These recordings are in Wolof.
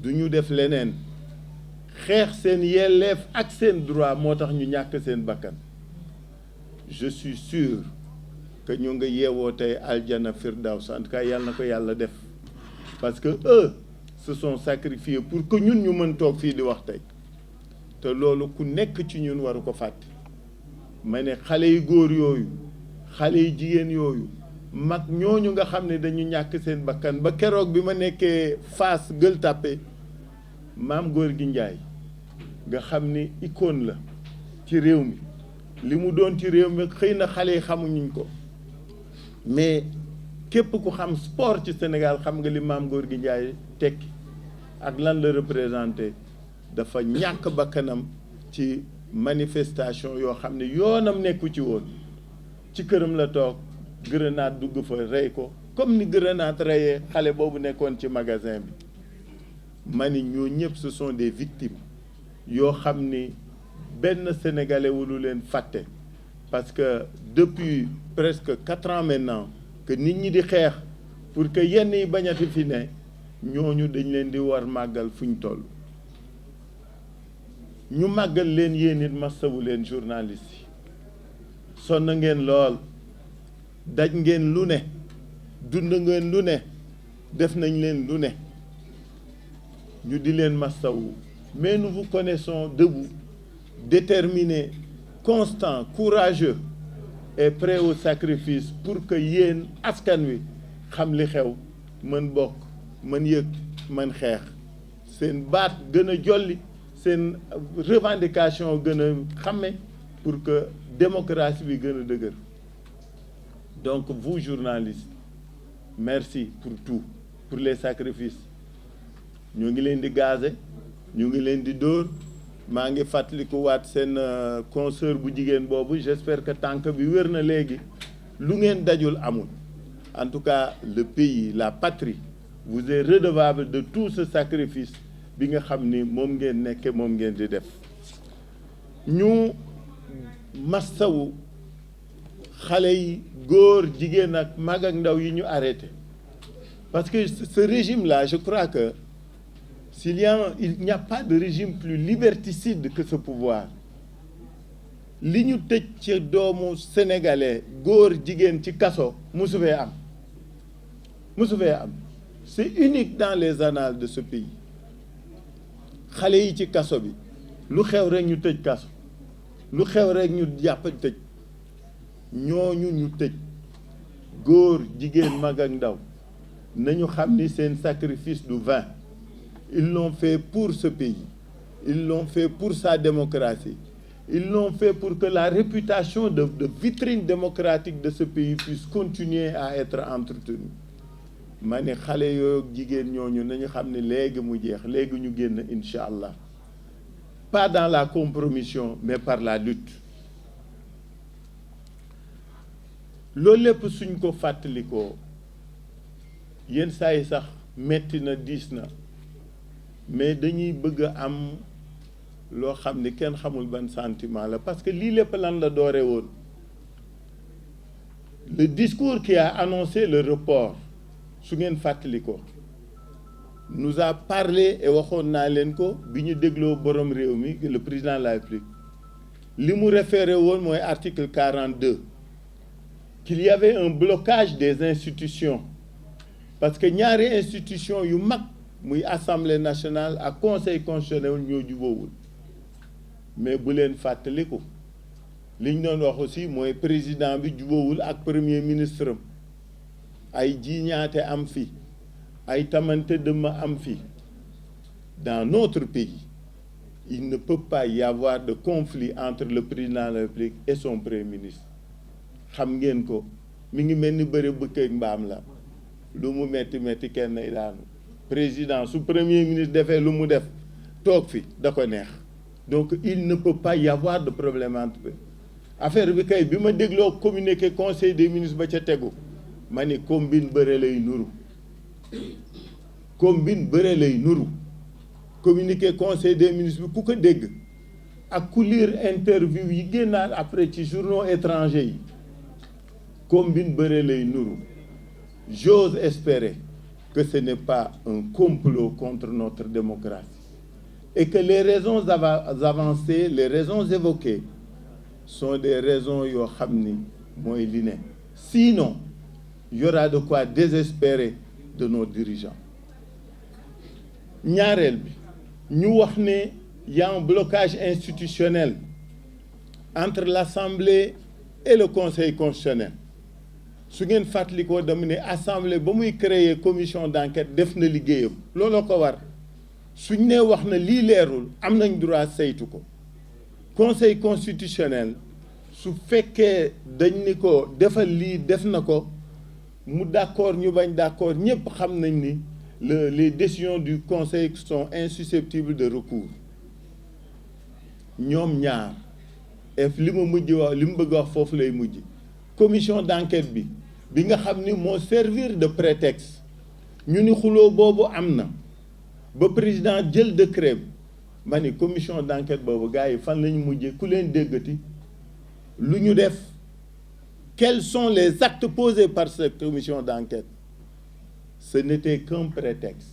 du ñu def leneen xeex seen yelleef ak seen droit moo tax ñu ñàkk seen bakkan. Je suis sûr que ñu nga yeewoo tey aljana firdaws en tout cas yàlla na ko yàlla def parce que eux se sont sacrifiés pour que ñun ñu mën toog fii di wax tey te loolu ku nekk ci ñun waru ko fàtte. ma ne xale yu góor yooyu xale yu jigéen yooyu mag ñooñu nga xam ne dañu ñàkk seen bakkan ba keroog bi ma nekkee Fass Gueule Tapée Maam Gorgui Ndiaye nga xam ni icône la ci réew mi li mu doon ci réew mi xëy na xale yi xamuñu ko mais képp ku xam sport ci Sénégal xam nga li Maam Gorgui Ndiaye tekki ak lan la représenté dafa ñàkk bakkanam ci manifestation yoo xam ne yoonam nekku ci woon ci këram la toog grenade dugg fa rey ko comme ni grenade reyee xale boobu nekkoon ci magasin bi ma ni ñoo ñëpp ce sont des victimes yoo xam ni benn sénégalais wu lu leen fàtte parce que depuis presque 4 ans maintenant que nit ñi di xeex pour que yenn yi bañati fi ne ñooñu dañ leen di war màggal fu ñu toll. ñu màggal leen yéen it masawu leen journaliste yi sonn ngeen lool daj ngeen lu ne dund ngeen lu ne def nañ leen lu ne ñu di leen masawu mais nous vous connaissons debout déterminés constants courageux et prêts au sacrifice pour que yéen askan wi xam li xew mën bokk mën yëg mën xeex seen baat gën a jolli seen revendication gën a xàmme pour que démocratie bi gën a dëgër. Donc vous journalistes merci pour tout pour les sacrifices ñu ngi leen di gazer ñu ngi leen di dóor maa ngi fàttaliku waat seen consoeur bu jigéen boobu j'espère que tànk bi wér na léegi lu ngeen dajul amul. En tout cas le pays la patrie vous est redevable de tout ce sacrifice bi nga xam ni moom ngeen nekke moom ngeen di def. ñu massawu xale yi góor jigéen ak mag ak ndaw yi ñu arrêté parce que ce régime là je crois que il n'y a pas de régime plus liberticide que ce pouvoir. li ñu tëj ci doomu sénégalais góor jigéen ci kaso musu fee am c'est unique dans les annales de ce pays. xale yi ci kaso bi lu xew rek ñu tëj kaso lu xew rek ñu jàpp tëj ñooñu ñu tëj góor jigéen mag ak ndaw nañu xam ni seen sacrifice du vain. Ils l'ont fait pour ce pays, ils l'ont fait pour sa démocratie, ils l'ont fait pour que la réputation de vitrine démocratique de ce pays puisse continuer à être entretenue. ma ne xale yoo jigéen ñooñu nañu xam ne léegi mu jeex léegi ñu génn incha allah pas dans la compromission mais par la lutte. loolu lépp suñ ko fàttalikoo yenn saa yi sax metti na diis na mais dañuy bëgg a am loo xam ni kenn xamul ban sentiment la parce que lii lépp lan la doore woon. le discours qui a annoncé le report su ngeen fàttali ko nous a parlé et waxoon naa leen ko bi ñu dégloo borom réew mi le président de la République li mu référé woon mooy article 42 qu'il y avait un blocage des institutions parce que ñaari institution yu mag muy assemblée nationale ak conseil constitutionnel ñoo juboowul mais bu leen fàttaliku li ñu doon wax aussi mooy président bi juboowul ak premier ministre am ay jiñaate am fi ay tamante dëmma am fi. Dans notre pays il ne peut pas y avoir de conflit entre le président de la République et son premier ministre. xam ngeen ko mi ngi mel ni bëri bëkk ak mbaam la lu mu metti metti kenn nay daanu président su premier ministre defee lu mu def toog fi da ko neex donc il ne peut pas y avoir de problème entre eux. affaire bi kay bi ma dégloo communiqué conseil des ministres ba ca tegu ma ni combine bëre lay nuru communiqué conseil des ministres bi ku ko dégg ak ku lire interview yi génnaat après ci journaux étrangers yi combine bëre lay nuru. J'ose espérer que ce n'est pas un complot contre notre démocratie et que les raisons avancées, les raisons évoquées sont des raisons yoo xam ni mooy li ne. Sinon, il y aura de quoi désespérer de nos dirigeants. ñaareel bi ñu wax ne y a un blocage institutionnel entre l'Assemblée et le Conseil constitutionnel. su ngeen fàttalikoo dama ne assemblée ba muy créer commission d'enquête def na liggéeyam looloo ko war suñ ne wax na lii leerul am nañ droit saytu ko. Conseil constitutionnel su fekkee dañ ni ko defal lii def na ko mu d'accord ñu bañ d'accord ñëpp xam nañ ni les décisions du conseil sont insusceptibles de recours. ñoom ñaar li ma mujj wax li mu bëgg wax foofu lay mujj. commission d'enquête bi nga xam ni moo servir de prétexte ñu ni xuloo boobu am na ba président jël décret ma ni commission d'enquête boobu gars yi fan lañu mujjee ku leen déggati lu ñu def quels sont les actes posés par cette commission d'enquête. Ce n'était qu'un prétexte.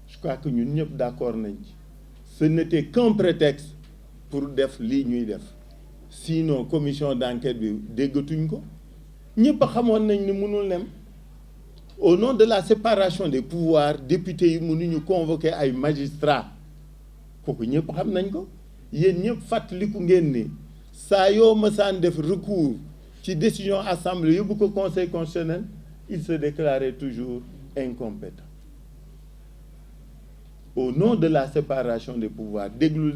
Je crois que ñun ñëpp d'accord nañ ci. Ce n'était qu'un prétexte pour def lii ñuy def. Sinon commission d'enquête bi déggatuñ ko ñëpp xamoon nañ ni mënul nem. Au nom de la séparation des pouvoirs députés yi mënuñu convoquer ay magistrats kooku ñëpp xam nañ ko. Yéen ñëpp fàttaliku ngeen ni saa yoo mësaan def recours ci décision assemblée yóbbu ko conseil constitutionnel il se déclarait toujours incompétent. Au nom de la séparation des pouvoirs déglu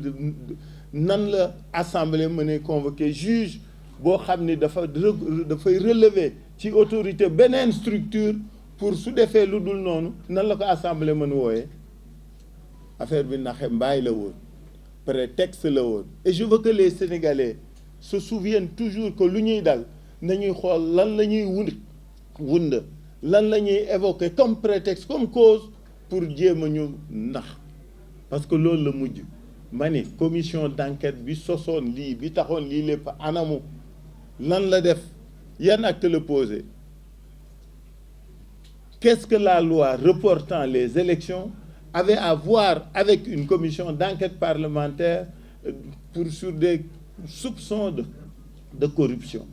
nan la assemblée mënee convoquer juge boo xam ni dafay relever ci autorité beneen structure pour su defee lu dul noonu nan la ko assemblée mën wooyee affaire bi naxe mbaay la woon prétexte la woon. Et je veux que les Sénégalais se souviennent toujours que lu ñuy dal nañuy xool lan la ñuy wund lan la ñuy évoquer comme prétexte comme cause pour jéem a ñu nax parce que loolu la mujj. ma ni commission d'enquête bi sosoon lii bi taxoon lii lépp anamu lan la def yan acte la posé. Qu'est-ce que la loi reportant les élections avait à voir avec une commission d'enquête parlementaire sur des soupçons de corruption?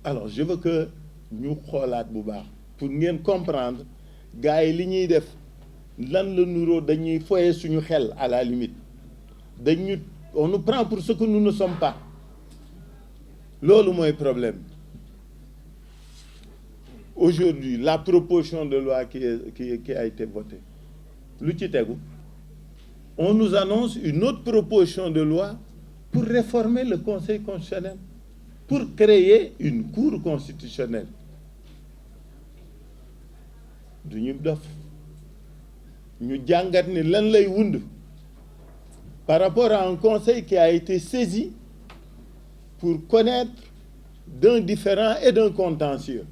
Alors je veux que ñu xoolaat bu baax pour ngeen comprendre gars yi li ñuy def lan la nuroo dañuy foye suñu xel à la limite on nous prend pour ce que nous ne sommes pas. Loolu mooy problème. Aujourd'hui la proposition de loi qui a été votée lu ci tegu on nous annonce une autre proposition de loi pour réformer le Conseil constitutionnel, pour créer une cour constitutionnelle. du ñu dof ñu jàngat ni lan lay wund par rapport à un conseil qui a été saisi pour connaître d'un différend et d'un contentieux.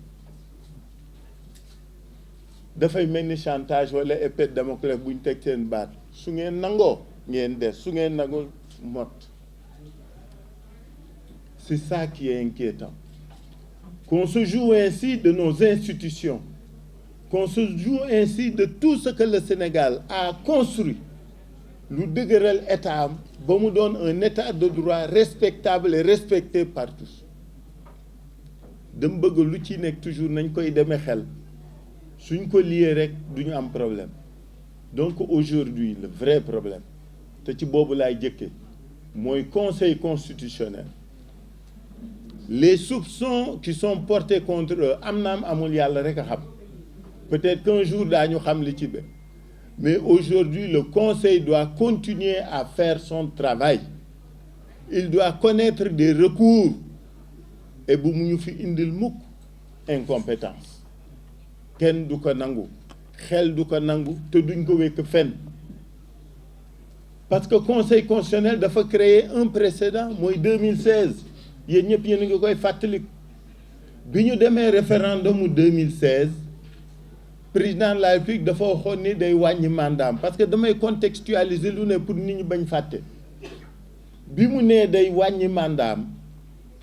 Dafay mel ni chantage wala épée de Damoclès bu ñu teg seen baat su ngeen nangoo ngeen des su ngeen nangul mot. C'est ça qui est inquiétant. Qu'on se joue ainsi de nos institutions, qu'on se joue ainsi de tout ce que le Sénégal a construit lu dëgëral état am ba mu doon un état de droit respectable et respecté par tous. dama bëgg lu ci nekk toujours nañ koy demee xel suñ ko lié rek du ñu am problème. Donc aujourd'hui le vrai problème te ci boobu laay jëkke mooy Conseil constitutionnel. Les soupçons qui sont portés contre eux am naam amul yàlla rek a xam peut-être qu'un jour daañu xam li ci be mais aujourd'hui le Conseil doit continuer à faire son travail. Il doit connaître des recours et bu mu ñu fi indil mukk incompétence kenn du ko nangu xel du ko nangu te duñ ko wekk fenn parce que Conseil constitutionnel dafa créer un précédent mooy 2016 yéen ñëpp yéen a ngi koy fàttaliku bi ñu demee référendum 2016 président de la République dafa waxoon ni day wàññi mandaam parce que damay contextualiser lu ne pour nit ñi bañ fàtte bi mu nee day wàññi mandaam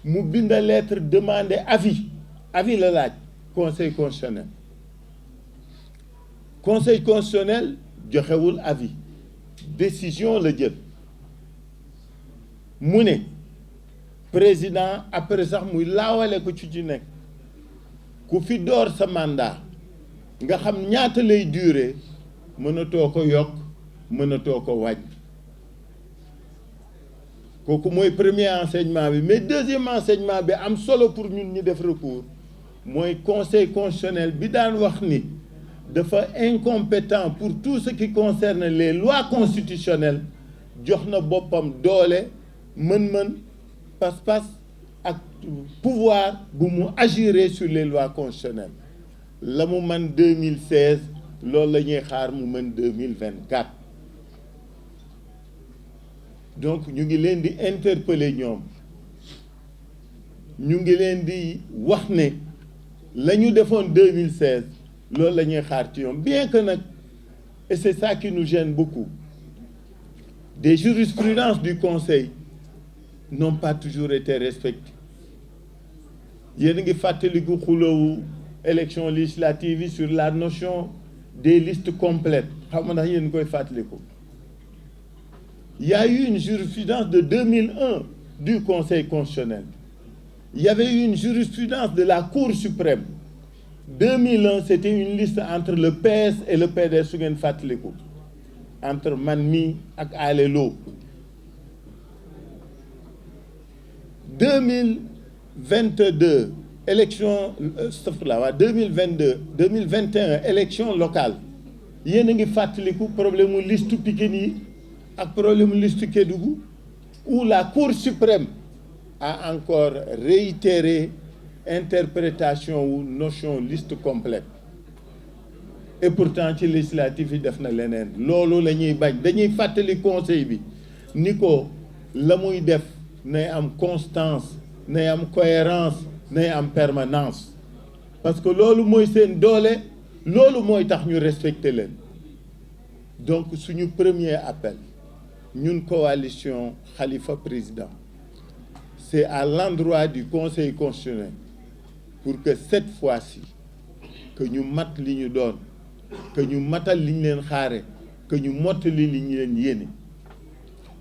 mu bind lettre demander avis la laaj Conseil constitutionnel conseil constitutionnel joxewul avis décision la jël mu ne président après sax muy laawale ko ci nekk ku fi door sa mandat nga xam ñaata lay durer mënatoo ko yokk mënatoo ko wàññi kooku mooy premier enseignement bi. Mais deuxième enseignement bi am solo pour ñun ñi def recours mooy conseil constitutionnel bi daan wax ni dafa incompétent pour tout ce qui concerne les lois constitutionnelles jox na boppam doole mën-mën pas-pas ak pouvoir bu mu agir sur les lois constitutionnelles la mu mën 2016 loolu la ñuy xaar mu mën 2024. Donc ñu ngi leen di interpeller ñoom ñu ngi leen di wax ne la ñu defoon 2016 loolu la ñuy xaar ci ñoom bien que nag et c'est ça qui nous gêne beaucoup des jurisprudences du conseil n'ont pas toujours été respectées. yéen a ngi fàttaliku xuloowu élection législative yi sur la notion des listes complètes xam nga ndax yéen koy fàttaliku. Il y a eu une jurisprudence de 2001 du Conseil constitutionnel. Il y avait eu une jurisprudence de la Cour suprême. 2001, c'était une liste entre le PS et le PDS, su ngeen fàttaliku, entre man mi ak Ale Lo. 2022 élection 2021 élection locale yéen a ngi fàttaliku problème mu liste Pikine yi ak problème liste Kédougou où la Cour suprême a encore réitéré interprétation wu notion liste complète et pourtant ci législatif yi def na leneen loolu la ñuy bañ. Dañuy fàttali conseil bi ni ko la muy def nay am constance nay am cohérence nay am permanence parce que loolu mooy seen doole loolu mooy tax ñu respecter leen. Donc suñu premier appel ñun coalition Khalifa président c'est à l'endroit du conseil constitutionnel pour que cette fois-ci que ñu mat li ñu doon que ñu matal li ñu leen xaare que ñu mottali li ñu leen yéene.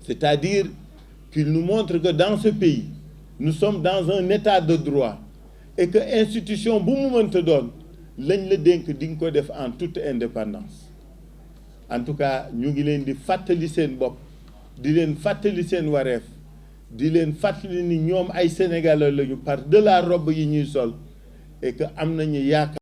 C'est-à-dire qu'il nous montre que dans ce pays nous sommes dans un état de droit et que institution bu mu mënta doon lañ la dénk di nga ko def en toute indépendance. En tout cas ñu ngi leen di fàttali seen bopp di leen fàttali seen wareef di leen fàttali ni ñoom ay sénégalais lañu par de la robe yi ñuy sol et que am nañu yaakaar